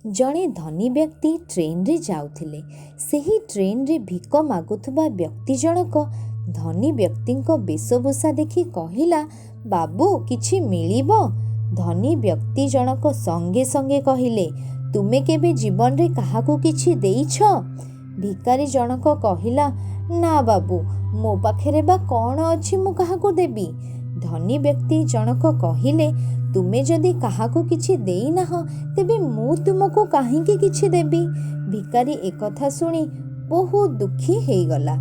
ଜଣେ ଧନୀ ବ୍ୟକ୍ତି ଟ୍ରେନରେ ଯାଉଥିଲେ। ସେହି ଟ୍ରେନରେ ଭିକ ମାଗୁଥିବା ବ୍ୟକ୍ତି ଜଣକ ଧନୀ ବ୍ୟକ୍ତିଙ୍କ ବେଶଭୂଷା ଦେଖି କହିଲା, ବାବୁ, କିଛି ମିଳିବ? ଧନୀ ବ୍ୟକ୍ତି ଜଣକ ସଙ୍ଗେ ସଙ୍ଗେ କହିଲେ, ତୁମେ କେବେ ଜୀବନରେ କାହାକୁ କିଛି ଦେଇଛ? ଭିକାରୀ ଜଣକ କହିଲା, ନା ବାବୁ, ମୋ ପାଖରେ ବା କ'ଣ ଅଛି ମୁଁ କାହାକୁ ଦେବି? ଧନୀ ବ୍ୟକ୍ତି ଜଣକ କହିଲେ, ତୁମେ ଯଦି କାହାକୁ କିଛି ଦେଇନାହଁ, ତେବେ ମୁଁ ତୁମକୁ କାହିଁକି କିଛି ଦେବି? ଭିକାରୀ ଏକଥା ଶୁଣି ବହୁତ ଦୁଃଖୀ ହେଇଗଲା।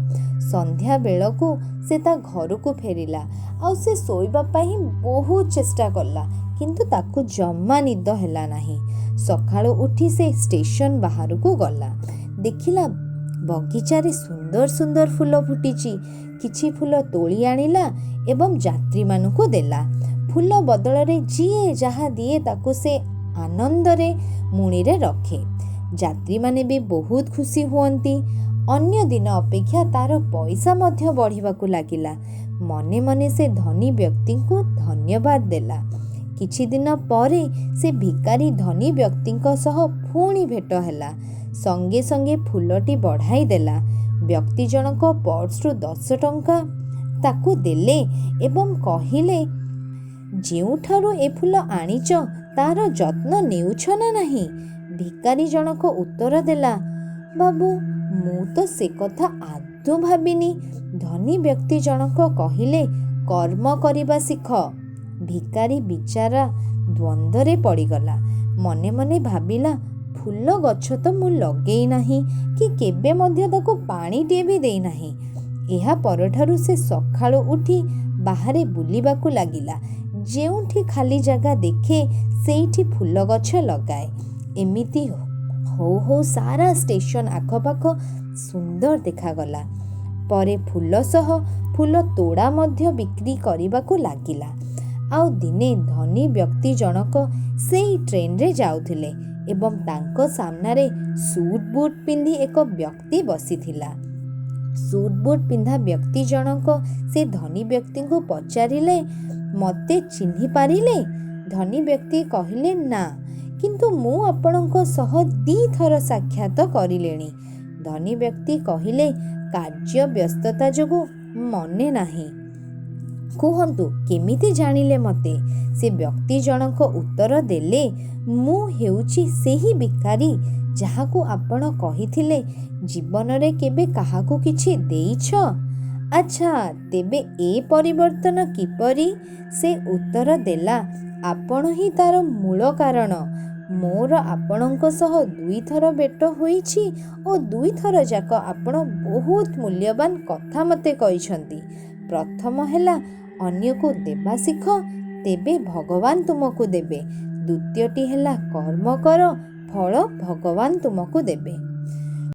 ସନ୍ଧ୍ୟା ବେଳକୁ ସେ ତା ଘରକୁ ଫେରିଲା ଆଉ ସେ ଶୋଇବା ପାଇଁ ବହୁତ ଚେଷ୍ଟା କଲା, କିନ୍ତୁ ତାକୁ ଜମା ନିଦ ହେଲା ନାହିଁ। ସକାଳୁ ଉଠି ସେ ଷ୍ଟେସନ ବାହାରକୁ ଗଲା। ଦେଖିଲା ବଗିଚାରେ ସୁନ୍ଦର ସୁନ୍ଦର ଫୁଲ ଫୁଟିଛି। କିଛି ଫୁଲ ତୋଳି ଆଣିଲା ଏବଂ ଯାତ୍ରୀମାନଙ୍କୁ ଦେଲା। ଫୁଲ ବଦଳରେ ଯିଏ ଯାହା ଦିଏ, ତାକୁ ସେ ଆନନ୍ଦରେ ମୁଣିରେ ରଖେ। ଯାତ୍ରୀମାନେ ବି ବହୁତ ଖୁସି ହୁଅନ୍ତି। ଅନ୍ୟ ଦିନ ଅପେକ୍ଷା ତାର ପଇସା ମଧ୍ୟ ବଢ଼ିବାକୁ ଲାଗିଲା। ମନେ ମନେ ସେ ଧନୀ ବ୍ୟକ୍ତିଙ୍କୁ ଧନ୍ୟବାଦ ଦେଲା। କିଛି ଦିନ ପରେ ସେ ଭିକାରୀ ଧନୀ ବ୍ୟକ୍ତିଙ୍କ ସହ ପୁଣି ଭେଟ ହେଲା। ସଙ୍ଗେ ସଙ୍ଗେ ଫୁଲଟି ବଢ଼ାଇ ଦେଲା। ବ୍ୟକ୍ତି ଜଣକ ପର୍ସରୁ 10 ଟଙ୍କା ତାକୁ ଦେଲେ ଏବଂ କହିଲେ, ଯେଉଁଠାରୁ ଏ ଫୁଲ ଆଣିଛ, ତାର ଯତ୍ନ ନେଉଛ ନା ନାହିଁ? ଭିକାରୀ ଜଣକ ଉତ୍ତର ଦେଲା, ବାବୁ, ମୁଁ ତ ସେ କଥା ଆଦୌ ଭାବିନି। ଧନୀ ବ୍ୟକ୍ତି ଜଣକ କହିଲେ, କର୍ମ କରିବା ଶିଖ। ଭିକାରୀ ବିଚାରା ଦ୍ୱନ୍ଦ୍ୱରେ ପଡ଼ିଗଲା। ମନେ ମନେ ଭାବିଲା, ଫୁଲ ଗଛ ତ ମୁଁ ଲଗେଇ ନାହିଁ କି କେବେ ମଧ୍ୟ ତାକୁ ପାଣିଟିଏ ବି ଦେଇନାହିଁ। ଏହା ପରଠାରୁ ସେ ସକାଳୁ ଉଠି ବାହାରେ ବୁଲିବାକୁ ଲାଗିଲା। ଯେଉଁଠି ଖାଲି ଜାଗା ଦେଖେ, ସେଇଠି ଫୁଲ ଗଛ ଲଗାଏ। ଏମିତି ହଉ ହଉ ସାରା ଷ୍ଟେସନ ଆଖପାଖ ସୁନ୍ଦର ଦେଖାଗଲା। ପରେ ଫୁଲ ସହ ଫୁଲ ତୋଡ଼ା ମଧ୍ୟ ବିକ୍ରି କରିବାକୁ ଲାଗିଲା। ଆଉ ଦିନେ ଧନୀ ବ୍ୟକ୍ତି ଜଣକ ସେଇ ଟ୍ରେନରେ ଯାଉଥିଲେ ଏବଂ ତାଙ୍କ ସାମ୍ନାରେ ସୁଟ୍ ବୁଟ୍ ପିନ୍ଧି ଏକ ବ୍ୟକ୍ତି ବସିଥିଲା। ସୁଟ୍ ବୁଟ୍ ପିନ୍ଧା ବ୍ୟକ୍ତି ଜଣକ ସେ ଧନୀ ବ୍ୟକ୍ତିଙ୍କୁ ପଚାରିଲେ, ମୋତେ ଚିହ୍ନି ପାରିଲେ? ଧନୀ ବ୍ୟକ୍ତି କହିଲେ, ନା, କିନ୍ତୁ ମୁଁ ଆପଣଙ୍କ ସହ 2ଥର ସାକ୍ଷାତ କରିଲିଣି। ଧନୀ ବ୍ୟକ୍ତି କହିଲେ, କାର୍ଯ୍ୟ ବ୍ୟସ୍ତତା ଯୋଗୁଁ ମନେ ନାହିଁ। କୁହନ୍ତୁ, କେମିତି ଜାଣିଲେ ମୋତେ? ସେ ବ୍ୟକ୍ତି ଜଣକ ଉତ୍ତର ଦେଲେ, ମୁଁ ହେଉଛି ସେହି ଭିକାରୀ ଯାହାକୁ ଆପଣ କହିଥିଲେ, ଜୀବନରେ କେବେ କାହାକୁ କିଛି ଦେଇଛ? ଆଚ୍ଛା, ତେବେ ଏ ପରିବର୍ତ୍ତନ କିପରି? ସେ ଉତ୍ତର ଦେଲା, ଆପଣ ହିଁ ତାର ମୂଳ କାରଣ। ମୋର ଆପଣଙ୍କ ସହ 2ଥର ଭେଟ ହୋଇଛି ଓ 2ଥର ଯାକ ଆପଣ ବହୁତ ମୂଲ୍ୟବାନ କଥା ମୋତେ କହିଛନ୍ତି। ପ୍ରଥମ ହେଲା, ଅନ୍ୟକୁ ଦେବା ଶିଖ, ତେବେ ଭଗବାନ ତୁମକୁ ଦେବେ। ଦ୍ୱିତୀୟଟି ହେଲା, କର୍ମ କର, ଫଳ ଭଗବାନ ତୁମକୁ ଦେବେ।